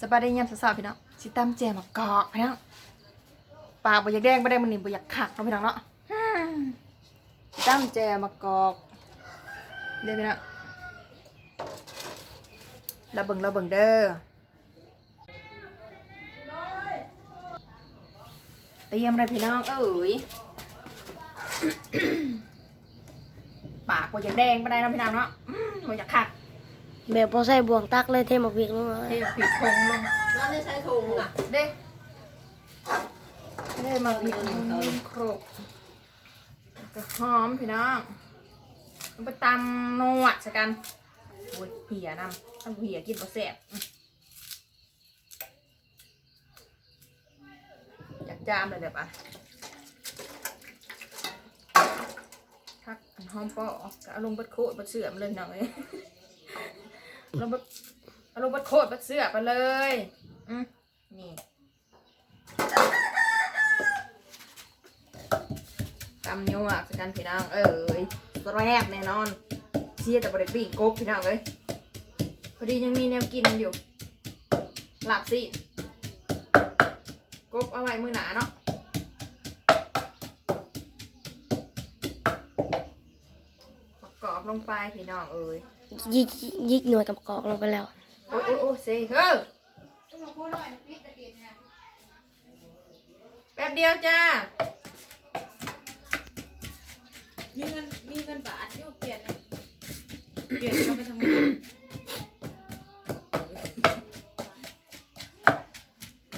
ສະບາຍດີຍາມເຊົ້າໆ ພີ່ນ້ອງ ຊິຕຳແຈ່ວໝາກກອກ ພີ່ນ້ອງ. ປາກບໍ່ຢາກແດງປານໃດມື້ນີ້ ບໍ່ຢາກຄັກເນາະ ພີ່ນ້ອງເນາະ. ຊິຕຳແຈ່ວໝາກກອກເດີ້ ພີ່ນ້ອງ. ລອເບິ່ງ ລອເບິ່ງເດີ້. ຕຽມເລີຍພີ່ນ້ອງເອີຍ. ປາກບໍ່ຢາກແດງປານໃດເນາະ ພີ່ນ້ອງເນາະ. ອືມ ບໍ່ຢາກຄັກ ແບບບໍ່ໃສ່ບ່ວງຕັກເລີຍ ເທໝາກພິກລົງເລີຍ ເທໝາກພິກຜົງລົງ. ແລ້ວໄດ້ໃສ່ຖົງນະເດ້ ເທໝາກພິກລົງຄົກ ກະຫອມພີ່ນ້ອງ. ເອົາໄປຕຳນວດໃສ່ກັນ. ໂອ້ຍ ເຫຍນຳ ຖ້າບໍ່ເຫຍກິນບໍ່ແຊບ. ອືມ ຢາກຈາມເລີຍແຫຼະບາດ. ຜັກຫອມປ້ອ ກະເອົາລົງເບິດໂຄດເບິດເຊືອກມັນເລີຍ ພີ່ນ້ອງເອີຍ. ເອົາລົງເບິດ ເອົາລົງເບິດໂຄດເບິດເຊືອກໄປເລີຍ. ອືມ ນີ້ ຕຳຍວກໃສ່ກັນພີ່ນ້ອງເອີຍ ແຊບແນ່ນອນ. ເສຍແຕ່ບໍ່ໄດ້ປີ້ງກົບພີ່ນ້ອງເອີຍ ພໍດີຍັງມີແນວກິນຢູ່ ລາບຊີ້ນ ກົບເອົາໄວ້ມື້ໜ້າເນາະ. ປະກອບລົງໄປພີ່ນ້ອງເອີຍ ຍິກ ຍິກໜ່ວຍກະປະກອບລົງໄປແລ້ວ. ໂອ້ຍ ໂອ້ຍ ໂອ້ຍ ເຊເຮີ. ແປັບດຽວຈ້າ ມີເງິນ ມີເງິນບາດຢູ່ ປ່ຽນ ປ່ຽນເອົາໄປທຳງານ.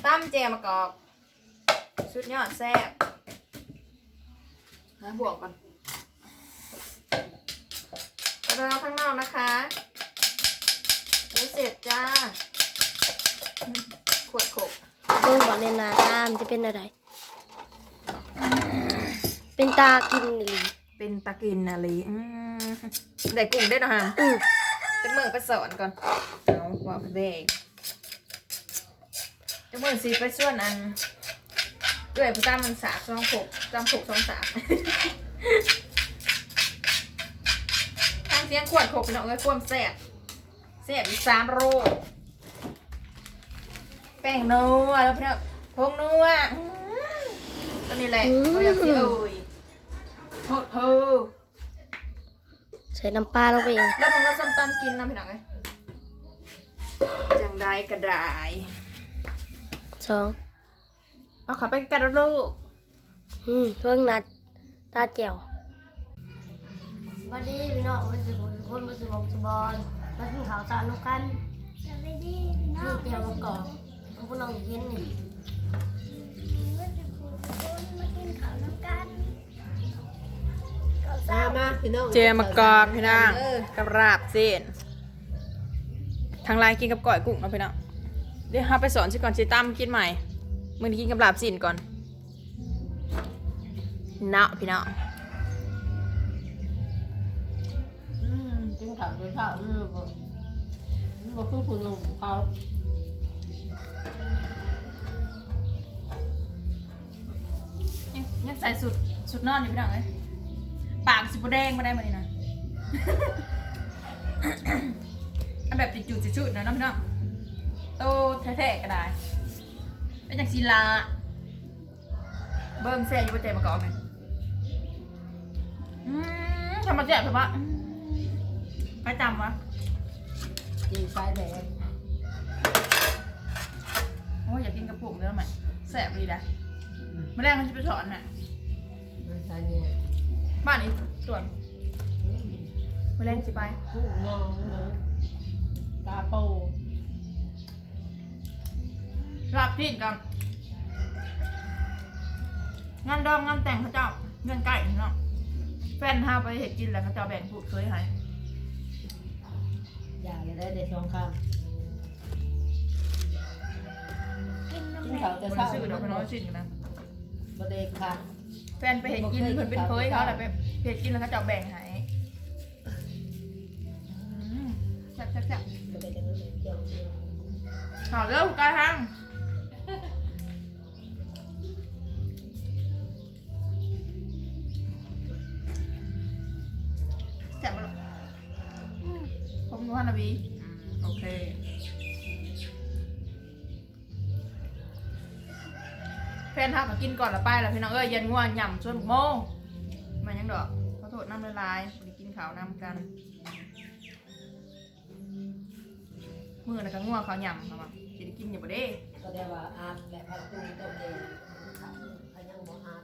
ຕຳແຈ່ວໝາກກອກ ສຸດຍອດແຊບ. ຫາບ່ວງກ່ອນ ໄປรอข้างนอกนะคะ เดี๋ยวเสร็จจ้า. ຂວດໂຄກ ເບິ່ງວ່າໃນໜ້າຕາມັນຈະເປັນແນວໃດ. ເປັນຕາກິນອີ່ຫຼີ ເປັນຕາກິນອີ່ຫຼີ. ອືມ ໄດ້ກຸ້ງເດ້ເນາະຫາ. ອືມ ຈັກມື້ໄປສອນກ່ອນ ເອົາວ່າເດ້. ຈັກມື້ຊິໄປຊວນອັນ ເອື້ອຍຜູ້ຕາມັນສາກສອງຄົກ ຕຳຄົກສອງສາກ. ຟັງສຽງຂວດຄົກພີ່ນ້ອງເອີຍ ຄວາມແຊບ ແຊບອີກສາມໂລ. ແປ້ງນົວແລ້ວພີ່ນ້ອງ ຜົງນົວ. ອືມ ຕົວນີ້ແຫຼະ ອືມ ໂອ້ຍ ໂພດໂພ. ໃສ່ນ້ຳປາລົງໄປອີກ ແລ້ວມັນກໍສົ້ມຕຳກິນນຳພີ່ນ້ອງເອີຍ. ຈັ່ງໃດກໍໄດ້ ສອງ ເອົາເຂົ້າໄປໃກ້ໆ ລູກ. ອືມ ເບິ່ງໜ້າຕາແຈ່ວ. ສະບາຍດີພີ່ນ້ອງເບິດສູ່ຜູ້ສູ່ຄົນ ເບິດສູ່ໝ່ອງສູ່ບ່ອນ ມາກິນເຂົ້າເຊົ້ານຳກັນ. ສະບາຍດີພີ່ນ້ອງ ແຈ່ວໝາກກອກ ເອົາຜູ້ນ້ອງເຫັນນີ້ ເບິດສູ່ຜູ້ສູ່ຄົນ ມາກິນເຂົ້ານຳກັນ. ມາ ມາພີ່ນ້ອງ ແຈ່ວໝາກກອກພີ່ນ້ອງ ເອີ ກັບລາບຊີ້ນ. ທາງຫຼາຍກິນກັບກ້ອຍກຸ້ງເນາະພີ່ນ້ອງ. ດຽວເຮົາໄປສອນຊິກ່ອນ ຊິຕຳກິນໃໝ່. ມື້ນີ້ກິນກັບລາບຊີ້ນກ່ອນເນາະພີ່ນ້ອງ. ອືມ ກິນເຂົ້າແຕ່ເຊົ້າ ມັນບໍ່ ມັນບໍ່ຄືຜູ້ໜຸ່ມເຂົາ. ຍັງ ຍັງໃສ່ຊຸດ ຊຸດນອນຢູ່ພີ່ນ້ອງເອີຍ. ປາກຊິບໍ່ແດງບໍ່ໄດ້ມື້ນີ້ນະ ເອົາແບບຕິດຈູດຕິດຊຸດນະເນາະພີ່ນ້ອງ. ໂຕແທ້ໆກໍໄດ້ ເປັນຈັ່ງຊີ້ລະ. ເບິ່ງແຊບຢູ່ບໍ່ ແຈ່ວໝາກກອກນີ້. ອືມ ທຳມາແຊບແທ້ວະ ອືມ ໃຜຕຳວະ ຈີນຊາຍແດງ. ໂອ້ຍ ຢາກກິນກັບປຸ້ງເດີແມ່ ແຊບດີດະ. ອືມ ມື້ແລງເຮົາຊິໄປສອນແມ່ ມັນຊາຍແດງ ບ້ານອີ່ສວນ. ອືມ ມື້ແລງຊິໄປ ປຸ້ງນອງເດີ ກາໂປ. ລາບຊີ້ນກັນ ງານດອງງານແຕ່ງເຂົາເຈົ້າເຮືອນໃກ້ເນາະ. ແຟນເຮົາໄປເຮັດກິນແລ້ວ ເຂົາເຈົ້າແບ່ງຜູ້ເຂີຍໃຫ້. ຢາກໄດ້ ໄດ້ສອງຄຳ ກິນເຂົ້າແຕ່ເຊົ້າ ບໍ່ໄດ້ຊື້ດອກ ເພິ່ນເອົາຊີ້ນກັນນະ ບໍ່ໄດ້ຂາຍ. ແຟນໄປເຮັດກິນ ເພິ່ນເປັນເຂີຍເຂົາ ແລ້ວໄປເຮັດກິນ ແລ້ວເຂົາເຈົ້າແບ່ງໃຫ້. ອືມ ແຊບໆໆ ເຂົ້າເດີ ກາຍທາງ ແຊບບໍ່ລະ? ອືມ ຜົງນົວນະບີ. ອືມ ໂອເຄ. นเฮาก็กินก่อนละไปล่ะพี่น้องเอ้ย ย่านงัวย่ำสวนบักโม แม่นหยังดอก ขอโทษนำหลายๆ บ่ได้กินข้าวนำกัน มื้อนั้นก็งัวเขาย่ำ เขาว่าสิได้กินอยู่บ่เด้ ก็ได้ว่าอัดและผัดตูต้มแดง ถ้ายังบ่อัด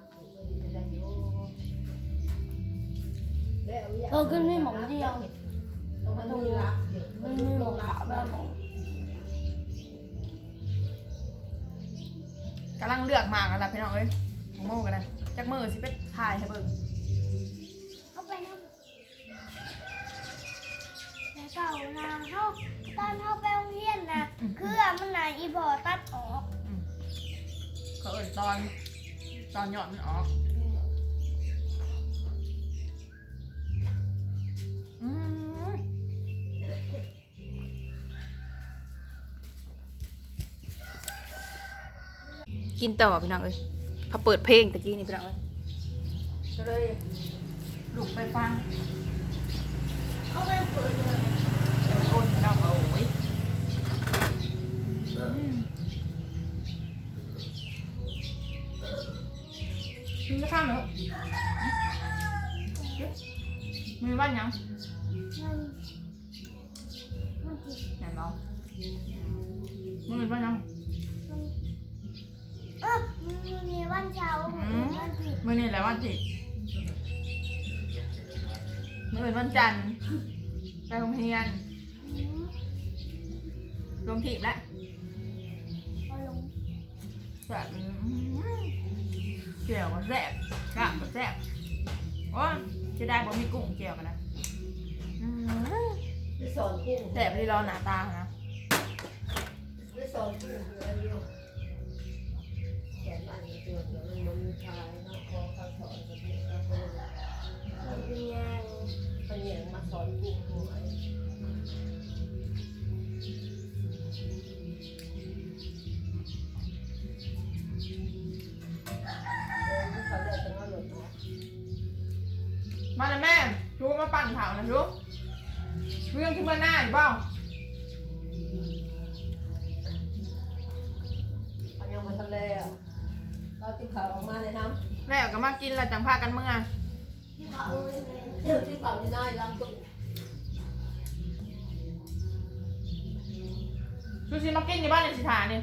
เออ ขึ้นมีหม่องเดียว มันมีหม่องขาวแบบหม่อง กำลังเลือกหมากนั่นล่ะพี่น้องเอ้ย หมากโมก็ได้ จักมื้อสิไปถ่ายให้เบิ่ง เอาไปนำ แต่เก่านะ เฮา ตอนเฮาไปโรงเรียนนะ อืม เครือมันนะ อีพ่อตัดออก อืม เขาเอิ้นตอน ตอนยอดมันออก อืม กินต่อพี่น้องเอ้ย เขาเปิดเพลงตะกี้นี่พี่น้องเอ้ย ก็เลยลุกไปฟัง เขาไปเปิดเลย โอ้ย พี่น้องเอ้ย อืม กินข้าวเหรอ มื้อวันหยัง วัน วันอาทิตย์ แม่นบ่ มื้อวันหยัง เออ มื้อนี้วันเสาร์ อืม มื้อนี้วันอาทิตย์ มื้อนี้แหละวันอาทิตย์ มื้ออื่นวันจันทร์ ไปโรงเรียน อืม ลงถีบแล้ว บ่ลง แซ่บ อืม แจ่วก็แซ่บ ลาบก็แซ่บ โอ้ย เสียดายบ่มีกุ้งแจ่วกันนะ อืม ไปสอนกุ้ง แซ่บอีหลีหน้าตานะ ไปสอนกุ้งอยู่อันเดียว แขนอันนี้ตัวเดียวมันบ่มีขายเนาะ ขอเขาสอนก็เป็นกระโปรง มันเป็นยาง เขาแยงมาสอนกุ้งหอย มาแล้วแม่ ชูมาปั่นข้าวนะชู เรื่องที่เมื่อหน้าอีกบ่ อันยังบ่ทันแล้ว เรากินข้าวออกมาเลยนะ แล้วก็มากินแล้วจังพากันเมือ ที่เขาเอาไว้เลย ที่เขาอยู่ในร้านตู้ ซูชิมากินอยู่บ้านในสิทานี่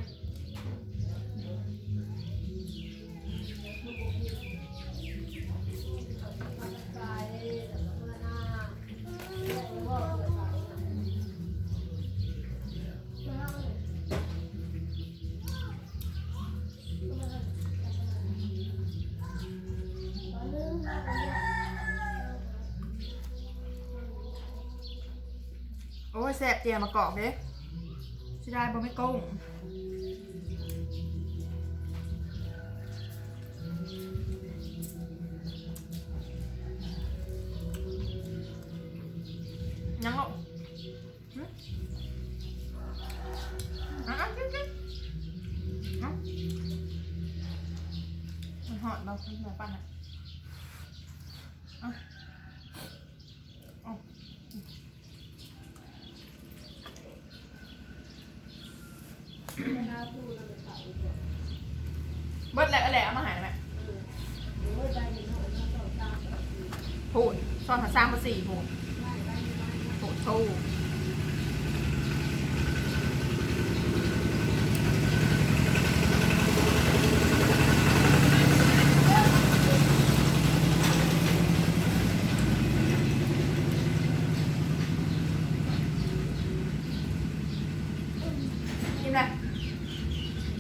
โอ้ย แซ่บ แจ่วมะกอกเด้ เสียดายบ่มีกุ้ง ยังลูก หึ อ่ะ อ่ะ กิน กิน เอ้า มันฮ้อนบ่ มันสิมาปั่นน่ะ เอ้า เอ้า เบิดแล้ว เอาแล้ว เอามาให้แม่ พู้น ซ้อนหาสามบ่สี่พู้น โพดโธ่ อิ่มแล้ว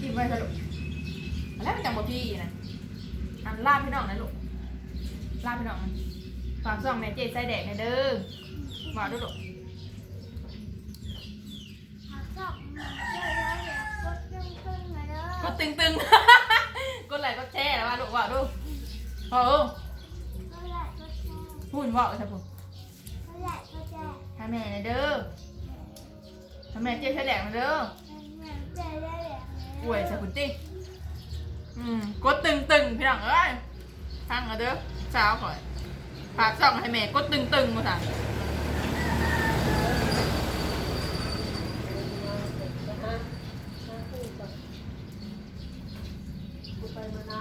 อิ่มไว้ซะลูก แล้วมันจังบ่พีนะ อันลาพี่น้องนะลูก ลาพี่น้อง ฝากซ่องแม่เจ๊ไส้แดกแหน่เด้อ ว่าดูลูก ฝากซ่องแม่เจ๊ไส้แดก กดตึงๆ มาเด้อ กดตึงๆ กดไลค์กดแชร์แล้วว่าลูก ว่าดู พอเออ กดไลค์กดแชร์ พู้น ว่าซะพู้น กดไลค์กดแชร์ ให้แม่แหน่เด้อ ให้แม่เจ๊ไส้แดกมาเด้อ ให้แม่เจ๊ไส้แดกมาเด้อ อวยใส่พุ้นติ อืม กดตึงๆ พี่น้องเอ้ย ฟังเอาเด้อ สาวข่อย ฝากซ่องให้แม่กดตึงๆ ว่าซั่น ไปหา หาตู้ก่อน กูไปมาน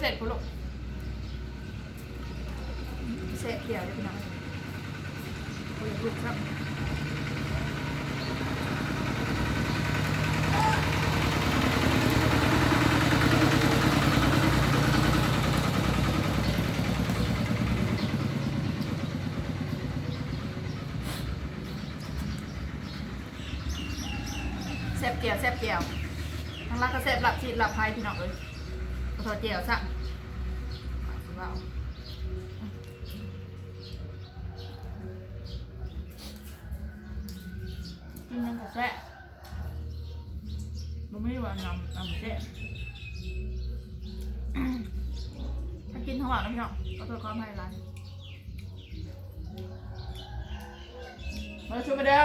ເສັດພຸ້ນລູກ ແຊະແຈ່ວເດີ້ພີ່ນ້ອງ ບໍ່ຢາກລຸກຊ້ຳ. ແຊບແຈ່ວ ແຊບແຈ່ວ ທາງລາວກໍແຊບ ລາບຊີ້ນ ລາບໄພ ພີ່ນ້ອງເອີຍ ບໍ່ທໍ່ແຈ່ວຊ້ຳ ຊິເວົ້າ ກິນຫຍັງກໍແຊບ ບໍ່ມີວ່າອັນນຳ ອັນແຊບ ຖ້າກິນທັງວັນນະພີ່ນ້ອງ ຂໍໂທດຂໍອະໄພຫຼາຍ. ມາຊວນມາເດີ.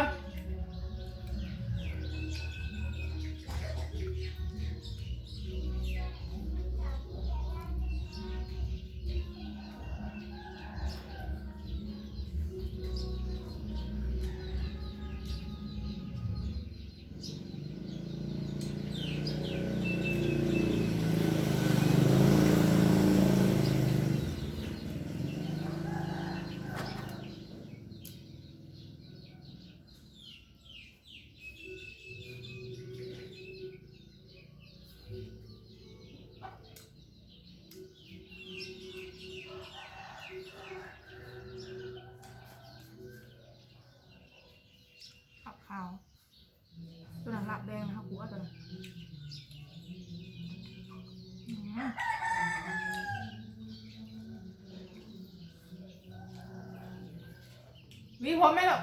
ຂາວໆ ຕົວນັ້ນລາບແດງນະ ເຮົາຂົ້ວຕົວນັ້ນ ອືມ ຫວີຜົມແມ່ລູກ.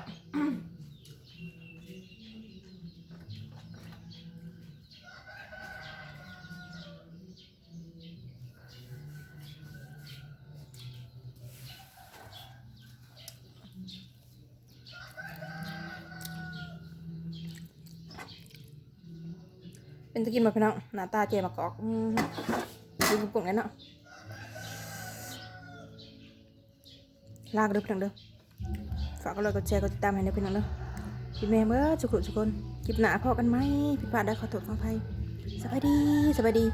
ເປັນຕາກິນບໍ່ພີ່ນ້ອງ? ໜ້າຕາແຈ່ວໝາກກອກ ອືມ ກິນກັບກຸ້ງແດ່ເນາະ. ລາກັນເດີພີ່ນ້ອງເດີ ຝາກກົດໄລກົດແຊກົດຕິດຕາມໃຫ້ເດີພີ່ນ້ອງເດີ ພີ່ແມ່ເບິດສູ່ຄົນສູ່ຄົນ. ຄລິບໜ້າພໍ້ກັນໃໝ່ ຜິດພາດໄດ້ຂໍໂທດຂໍອະໄພ. ສະບາຍດີ ສະບາຍດີ.